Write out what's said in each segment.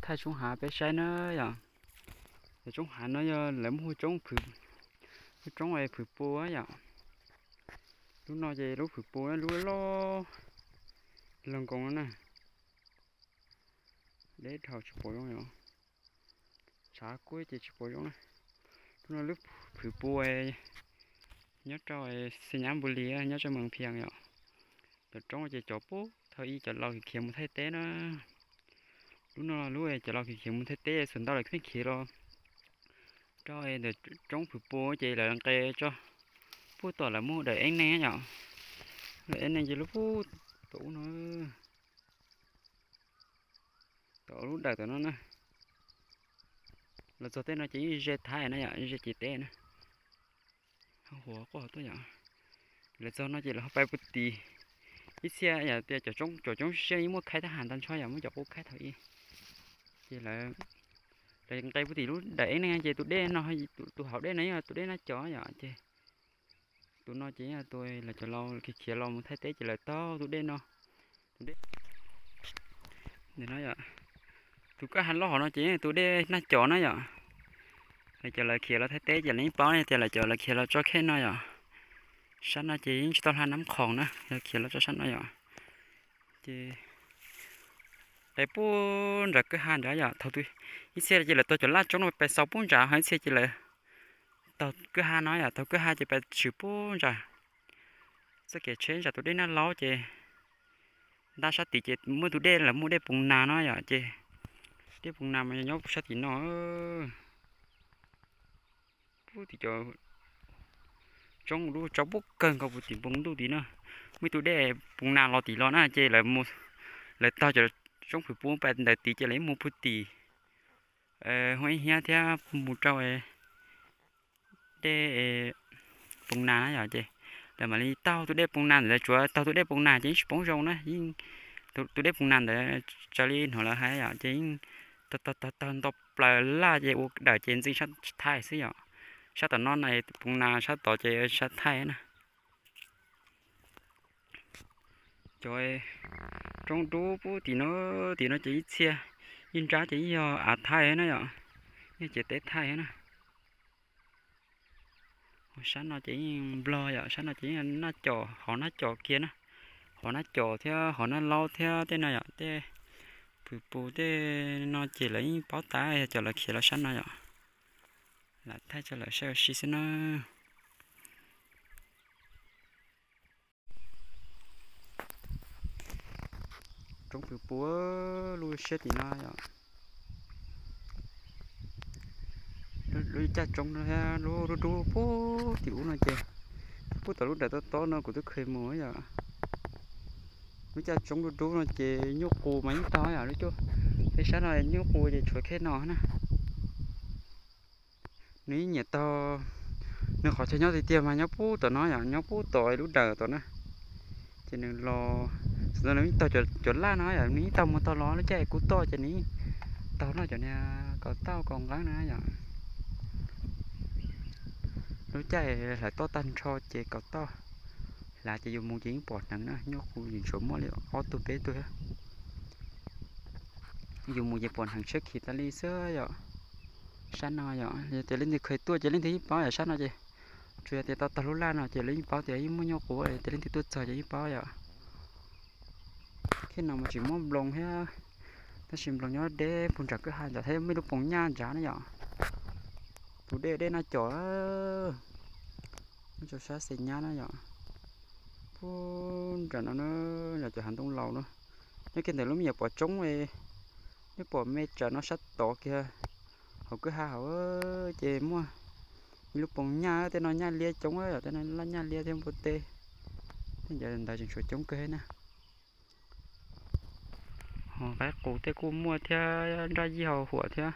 thaij tsoob hav peb saib na yom. Cov tsoob hav no yog lawv muaj hu tsoob, hu tsoob phwm pua yom. Lub no ces lub phwm pua lub loj loj nkoos no na. Deb dhau tsis pom zoo yom. Tshav kub ces tsis pom zoo na. Lub no lub phwm pua nyob rau xi nyab npu li nyob rau mees phias yom. Cov roob ces cov puag thaum ub cov laus khiav mus Thaib teb na. Lub no lub cov laus khiav khiav mus Thaib teb xuas ntau lawm pheej khiav los rau ntawm roob phwm pua ces lawv nqes tso puag tom lawv muaj daim eeb neeg yom. Daim eeb neeg ces lub puag tom ub no, tom lub dawm tom no na. Los txog tej no ces yeej ze Thaib na yom, ze ciam teb na. Huav quaj tuaj yom. Lawv txog no ces lawv ho pais puag tim. Ib txhia yom tias cov coob siab yeej muaj khaib thab ham tag nrho yom, muab cov qub khaib thaum ub. Ces lawv nqes puag tim lub daim eeb neeg ces tus dej no, tus hauv dej no yog tus dej Nab Cos yom, ces tus no ces yog tus lawv cov laus khiav khiav los mus Thaib teb ces lawv taug tus dej no. Tus dej no yom, tus kwj ha loj hauv no ces yog tus dej Nab Cos na yom. Lawv cov laus khiav los Thaib teb ces lawv yeej paub tias lawv cov laus khiav los tso khej no yom. Sab no ces yeej tsis tau hla Nab Khoom na, lawv khiav los tso sab no yom. Ces qe puag nram kwj ha nrad yom, thaum ib txhia ces lawv taug cov laj tsoob no pais xaus puag nrad, ho ib txhia ces lawv taug kwj ha no yom, taug kwj ha ces pais tshwm puag nrad. Txoj kev tsheb nram tus dej Nab Laub ces ntab sab tid ces muaj tus dej lawv muaj dej Poos Nas no yom, ces dej Poos Nas mas nyob sab tim no. Puag tim cov tsoob lub tsaus puag kawg nkaus puag tim npoo ntuj tid na, muaj ib tug dej Poos Nas los tim los na ces lawv taug cov tsoob phwm pua pais ntawm tid ces lawv yeej mus puag tim Huab Ib Hiab thiab mus rau dej Poos Nas na yom, ces lawv mam li taug tus dej Poos Nas ntawd, lawv tsuas taug tus dej Poos Nas ces yeej tsis poob zoo na, yeej tus dej Poos Nas ntawd raws li hnov lawv hais yom, ces yeej taug taug taug nto plaws laj ces ua dawm ces ntxeev sab Thaib xwb yom. Sab tom no na Poos Nas, sab tod ces sab Thaib na. Cov roob dub puag tim no, tim no ces ib txhia, ib nrab ces yeej yog av Thaib na yom, yeej ciam teb Thaib na. Sab no ces yeej Nplog yom, sab no ces yeej Nab Cos, hauv Nab Cos kiag na, hauv Nab Cos thiab hauv Nab Laub thiab tej no yom, tej phwm pus tej no ces lawv yeej paub tas yog cov lawv khiav los sab no yom. Lam thaij tso lawv saib ua si xwb na. Roob phwm pua lub siab tim no yom. Lub caj roob no thiab lub dub dub puag tim ub no ces puag tom lub dawm tob tob no kuv twb kheev mus yom. Lub caj roob dub dub no ces nyuj qus mas yeej taug yom, lub cuaj peb sab no nyuj qus ces tshuav khej no na. Nws yeej nyiam taug, nws qhov chaw nyob tiag tiag mas nyob puag tom no yom, nyob puag tom lub dawm tom na. Ces nws los, thaum ntawd nws yeej taug cov laj no yom, nws yeej taug mus taug los lub caij kub toj ces nws yeej taug noj cov niag kaus tauj kaus nqeeb na yom. Lub caij hlawv toj tag nrho ces kaus toj hlav ces yus mus ces yeej pom hneev na, nyuj qus yeej tshuav muaj li ob tug peb tug thiab. Yus mus ces pom hneev tshiab khiv tas li xwb yom. Sab no yom, yog tias leej twg kheev tuaj ces leej twg yeej paub yom, sab no ces tsuas yog tias tau taug lub laj no ces lawv yeej paub tias yeej muaj nyuj qus, yog tias leej twg tuaj txog ces yeej paub yom. Khej no mas tsis muaj nploos thiab, tab sis nploos nyob deb puag nram kwj ha nram thiab muaj ib lub poos nyaj nrad na yom. Tus dej dej Nab Cos, nyob rau sab Xeem Nyab na yom. Puag nram no na, nram cov hav ntoo laus na. Nyob kiag ntawm lub me nyuam pom tsoob, nyob pom me tsam no sab tod kiag, hauv kwj ha hauv ces muaj ib lub poos nyaj, tej no nyaj liab coob, tej no laj nyaj liab thiab npua teb. Tej ntawd tseem tshuav coob kawg na. Ho qaib qus tej kuj muaj thiab, nraj yij hau huam thiab.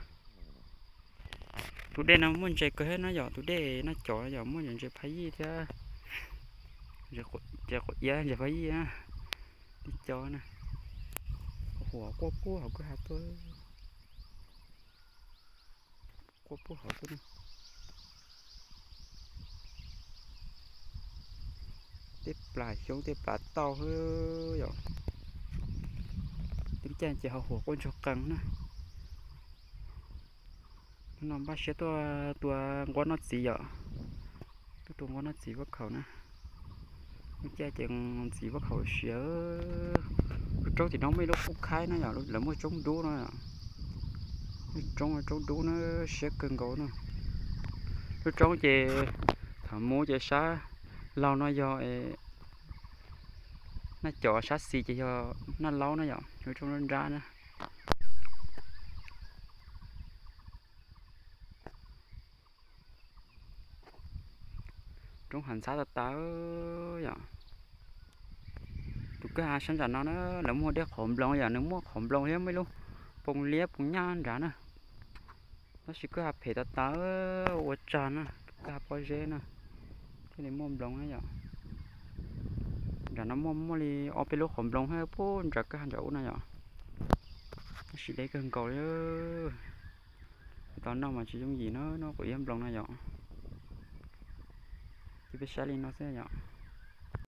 Tus dej no muaj ntses kawg thiab na yom, tus dej Nab Cos yom, muaj ntses phab yij thiab, ntses quav iab, ntses phab yij na. Li cov na, huam quaj puag hauv kwj ha tuaj, quaj puag hauv tuaj na. Tej plas xyoob tej plas tauj xwb yom. Tej lub caij ces ho huam quaj ntsoog qees na. No npaj siab tuaj tua nquab noj txiv yom. Tuaj tua nquab noj txiv vab khaum na. Lub caij ces txiv vab khaum siav. Lub roob tim no muaj ib lub qub khaib na yom, lawv muaj roob dub no. Lub roob, roob dub na, siab kawg nkaus na. Lub roob ces thaum mus ces sab laug no yog Naj Cov, sab xis ces yog Naj Laub na yom, lub roob nrab nrab na. Roob hav ntxhab tas tas yom. Tus kwj ha sab nram no na, lawv muaj dej qhov nploos yom, nws muaj qhov nploos thiab muaj ib lub poo liab poo nyab nrad na. Tab sis kwj ha phem tas tas, ua tsag na, kwj ha pob zeb na, thiaj li muaj nploos na yom. Nram no muaj muaj li ob peb lub qhov nploos thiab puag nram kwj ha nram ub na yom. Tab sis deb kawg nkaus li. Tau noj mas tsis yooj yim na, noj quav iab nploos no yom. Cia peb saib li no xwb yom.